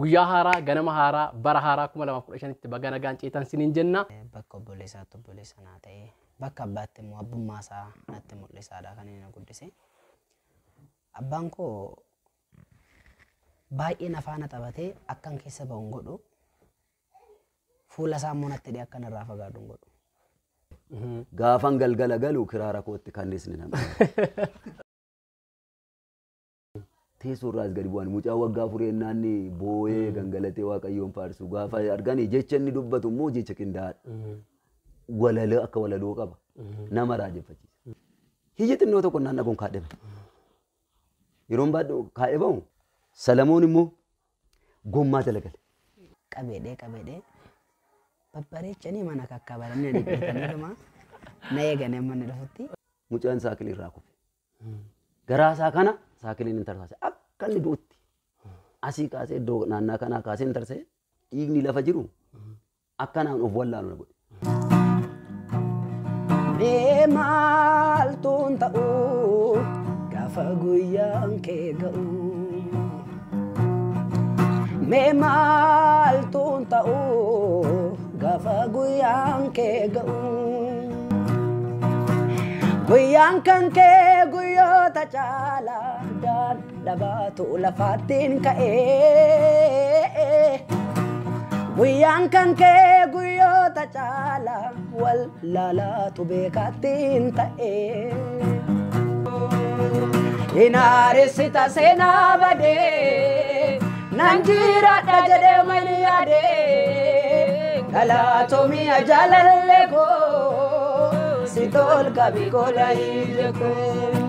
Guyyaa haaraa, ganama haaraa, bara haaraa 2015tti baga nagaan ceetan siniin jenna. Bakka obboleessaatti obboleessa naa ta'e, bakka abbaatti immoo abbummaa isaa natti mul'isaadha kan inni na guddise. Abbaan koo baay'ee na faana taphatee akkan keessa ba'u hin godhu. Fuula isaa immoo natti hidhee akkan irraa fagaadhu hin godhu. Gaafan galgala galu kiraara kootti kannisni nama. Teessoo irraas gadi bu'an mucaa waggaa afurii ennaanni boo'ee gangalatee Waaqayyoon faarsu gaafa argani jecha inni dubbatu immoo jecha qindaa'aadha. Walaloo akka walaloo qaba. Nama raajeffachiisa. Hiyyi xinnoo tokko naan dhabuun kaadhee bahe. Yeroon baadhu kaadhee bahu Salamoon immoo gommaa jala gale. Qabeedhee qabeedhee babbareechanii mana kakkabalanii dhidhiitaniituma na eeganii amma inni dhufutti. Mucaan saakilii irraa kufe. Garaa isaa kana saakiliin hin tarsaase. Akka inni du'utti asii kaasee iddoo naannaa kanaa kaasee hin tarsee dhiigni lafa jiru akkanaan of wallaalu na godhe. Mee maaltuun ta'u gaafa guyyaan kee ga'u? Mee maaltuun ta'u gaafa guyyaan kee ga'u? Guyyaan kan kee guyyoota caalaa dadhabaatu lafaattiin ka'ee. Guyyaan kan kee guyyoota caalaa wal laalaatu beekaattiin ta'ee. Inaaressita seenaa badee nan jiraadha jedhee mani yaadee galaatomii jaalallee koo si tolka biqola ija koo.